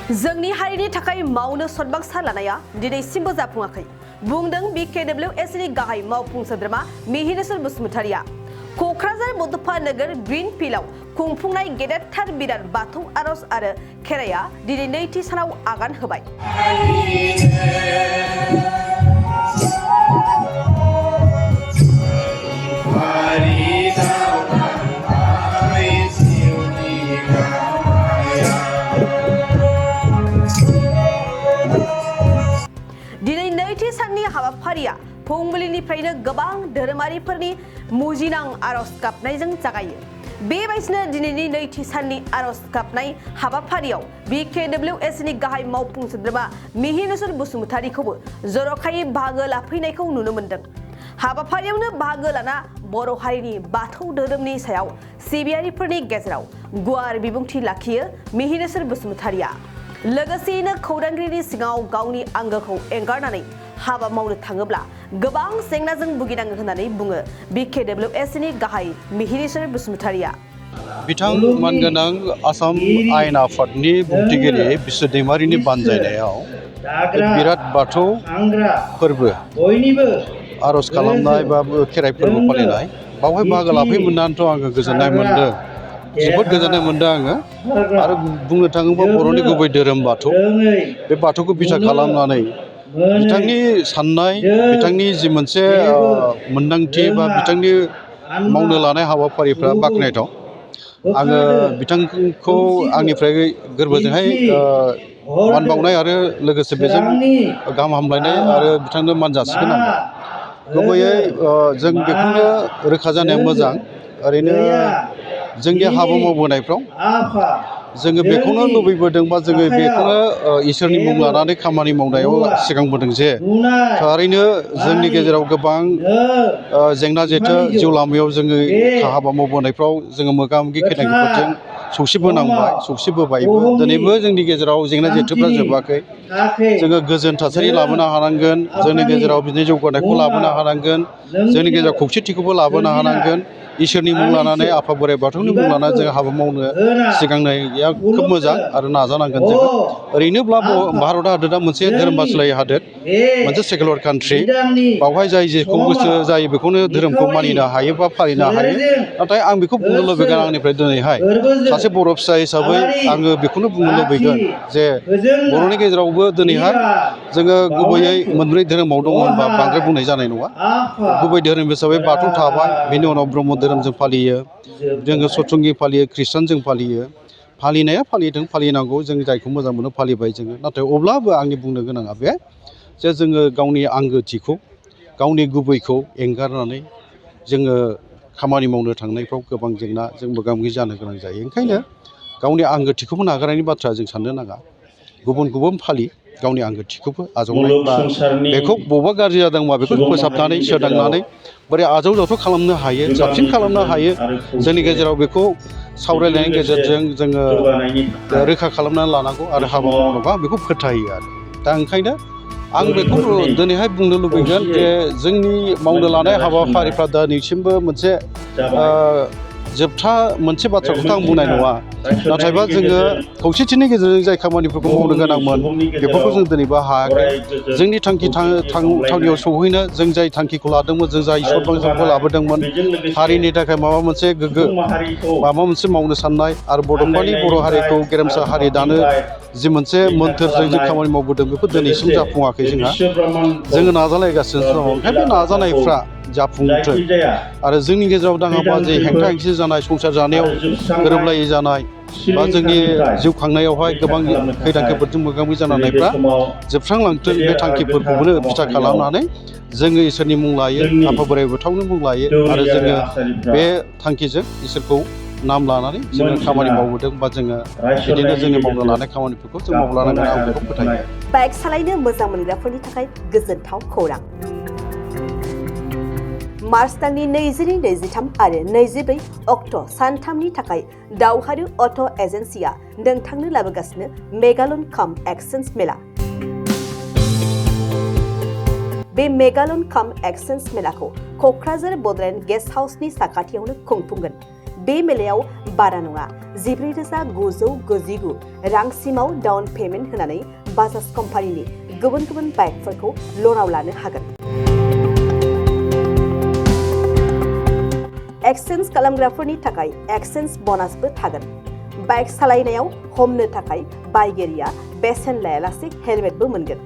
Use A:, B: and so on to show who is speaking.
A: जोंनि हारिनि थाखाय मावनो सदबांसा लानाया दिनैसिमबो जाफुङाखै बुंदों BKWS नि गाहाय मावफुं सोद्रोमा मिहिनेश्वर बसुमतारिया क'क्राझार बड'फा नोगोर ग्रीन फिल्डआव खुंफुंनाय गेदेरथार बिराद बाथौ आरज आरो खेराइया दिनै नैथि सानाव आगान होबाय। दिनै नैथि साननि हाबाफारिया फुंबिलिनिफ्रायनो गोबां धोरोमारिफोरनि मुजिनां आरज गाबनायजों जागायो। बेबायदिनो दिनैनि नैथि साननि आरज गाबनाय हाबाफारियाव BKWS नि गाहाय मावफुं सोद्रोमा मिहिनेश्वर बसुमतारिखौबो जर'खायै बाहागो लाफैनायखौ नुनो मोन्दों। हाबाफारियावनो बाहागो लाना बर' हारिनि बाथौ धोरोमनि सायाव सिबियारिफोरनि गेजेराव गुवार बिबुंथि लाखियो मिहिनेश्वर बसुमतारिया। लोगोसेयैनो खौरांगिरिनि सिगाङाव गावनि आंगोखौ एंगारनानै हाबा मावनो थाङोब्ला गोबां जेंनाजों भुगिनाङो होननानै बुङो BKWS नि गाहाय मिहिनेश्वर बसुमतारिया।
B: बिथां मानगोनां आसाम आयेन आफादनि बुंथिगिरि बिश्व दैमारिनि बानजायनायाव बिराद बाथौ फोरबो आरज खालामनाय बा खेराइ फोरबो फालिनाय बावहाय बाहागो लाफैनो मोननानैथ' आङो गोजोननाय मोन्दों। जोबोद गोजोननाय मोन्दों आङो। आरो बुंनो थाङोब्ला बर'नि गुबै धोरोम बाथौ, बे बाथौखौ बिथा खालामनानै बिथांनि साननाय, बिथांनि जि मोनसे मोन्दांथि बा बिथांनि मावनो लानाय हाबाफारिफ्रा बाख्नायथाव। आङो बिथांखौ आंनिफ्राय गोरबोजोंहाय मान बावनाय आरो लोगोसे बेजों गाहाम हामलायनाय आरो बिथांनो मान जासिगोन आङो। गुबैयै जों बेखौनो रोखा जानाया मोजां। ओरैनो जोंनि हाबा मावबोनायफ्राव जोङो बेखौनो लुबैबोदों बा जोङो बेखौनो इसोरनि मुं लानानै खामानि मावनायाव सिगांबोदों जे थारैनो जोंनि गेजेराव गोबां जेंना जेथो जिउ लामायाव जोङो हाबा मावबोनायफ्राव जोङो मोगा मोगि खैदां सौसिबोनांबाय, सौसिबोबायबो। दिनैबो जोंनि गेजेराव जेंना जेथोफ्रा जोबाखै। जोङो गोजोन थासारि लाबोनो हानांगोन, जोंनि गेजेराव बिदिनो जौगानायखौ लाबोनो हानांगोन, जोंनि गेजेराव खौसेथिखौबो लाबोनो हानांगोन। इसोरनि मुं लानानै, आफा बोराइ बाथौनि मुं लानानै जों हाबा मावनो सिगांनाया खोब मोजां आरो नाजानांगोन जोङो। ओरैनोब्ला भारत हादरा मोनसे धोरोम बासिलायै हादोर, मोनसे सेकुलार कान्ट्रि। बावहाय जाय जेखौ गोसो जायो बेखौनो धोरोमखौ मानिनो हायो बा फालिनो हायो। नाथाय आं बेखौ बुंनो लुबैगोन आंनिफ्राय दिनैहाय सासे बर' फिसा हिसाबै आङो बेखौनो बुंनो लुबैगोन जे बर'नि गेजेरावबो दिनैहाय जोङो गुबैयै मोनब्रै धोरोमाव दङ होनबा बांद्राय बुंनाय जानाय नङा। गुबै धोरोम हिसाबै बाथौ थाबाय, बेनि उनाव ब्रह्म धोरोम जों फालियो, जोङो सतसंगि फालियो, ख्रिस्टान जों फालियो। फालिनाया फालिदों, फालिनांगौ, जों जायखौ मोजां मोनो फालिबाय जोङो। नाथाय अब्लाबो आंनि बुंनो गोनाङा बे जे जोङो गावनि आंगोथिखौ, गावनि गुबैखौ एंगारनानै जोङो खामानि मावनो थांनायफ्राव गोबां जेंना जों मोगा मोगि जानो गोनां जायो। ओंखायनो गावनि आंगोथिखौबो नागारनायनि बाथ्रा जों साननो नाङा। गुबुन गुबुन फालि, गावनि आंगोथिखौबो आजावनाय बा बेखौ बबेबा गाज्रि जादोंबा बेखौ फोसाबनानै सोदांनानै बोरै आजावजाथाव खालामनो हायो, साबसिन खालामनो हायो, जोंनि गेजेराव बेखौ सावरायलायनायनि गेजेरजों जोङो रोखा खालामनानै लानांगौ आरो हाबा मावनांगौ। आं बेखौ फोथायो आरो दा ओंखायनो आं बेखौ दिनैहाय बुंनो लुबैगोन जे जोंनि मावनो लानाय हाबाफारिफ्रा दिनैसिमबो मोनसे जोबथा मोनसे बाथ्राखौथ' आं बुंनाय नङा। नाथायबा जोङो खौसेथिनि गेजेरजों जाय खामानिफोरखौ मावनो गोनांमोन बेफोरखौ जों दिनैबो हायाखै। जोंनि थांखियाव सौहैनो जों जाय थांखिखौ लादोंमोन, जों जाय सदबांसाखौ लाबोदोंमोन, हारिनि थाखाय माबा मोनसे गोग्गो माबा मोनसे मावनो साननाय आरो बड'फानि बर' हारिखौ गेरेमसा हारि दानो जि मोनसे मोन्थोरजों जों खामानि मावबोदों बेखौ दिनैसिम जाफुङाखै जोंहा। जोङो नाजालायगासिनो दङ। ओंखायनो बे नाजानायफ्रा जाफुंथों आरो जोंनि गेजेराव दाङाबाजि हेंथा हेंसि जानाय, संसार जानायाव गोरोबलायै जानाय बा जोंनि जिउ खांनायावहाय गोबां खैदां खैफोदजों मोगा मोगि जानांनायफ्रा जोबस्रांलांथों। बे थांखिफोरखौनो बिथा खालामनानै जोङो इसोरनि मुं लायो, आफा बोराइ बाथौनि मुं लायो आरो जोङो बे थांखिजों इसोरखौ नाम लानानै जोङो खामानि मावबोदों बा जोङो बिदिनो जोंनि मावनो लानाय खामानिफोरखौ जों मावलांनांगोन। आं बेखौ फोथायो।
A: बाइक सालायनो मोजां मोनग्राफोरनि थाखाय गोजोनथाव खौरां। मार्च दाननि 22-23 आरो 24 अक्ट' सानथामनि थाखाय दावहारु अट' एजेन्सिया नोंथांनो लाबोगासिनो मेगालन काम एक्सचेन्ज मेला। बे मेगालन काम एक्सचेन्ज मेलाखौ क'क्राझार बड'लेण्ड गेस्ट हाउसनि साखाथियावनो खुंफुंगोन। बे मेलायाव बारा नङा 14,999 रांसिमाव डाउन पेमेन्ट होनानै बाजाज कम्पानिनि गुबुन गुबुन बाइकफोरखौ लनाव लानो हागोन। एक्सचेन्ज खालामग्राफोरनि थाखाय एक्सचेन्ज ब'नासबो थागोन। बाइक सालायनायाव हमनो थाखाय बायगिरिया बेसेन लायालासे हेलमेटबो मोनगोन।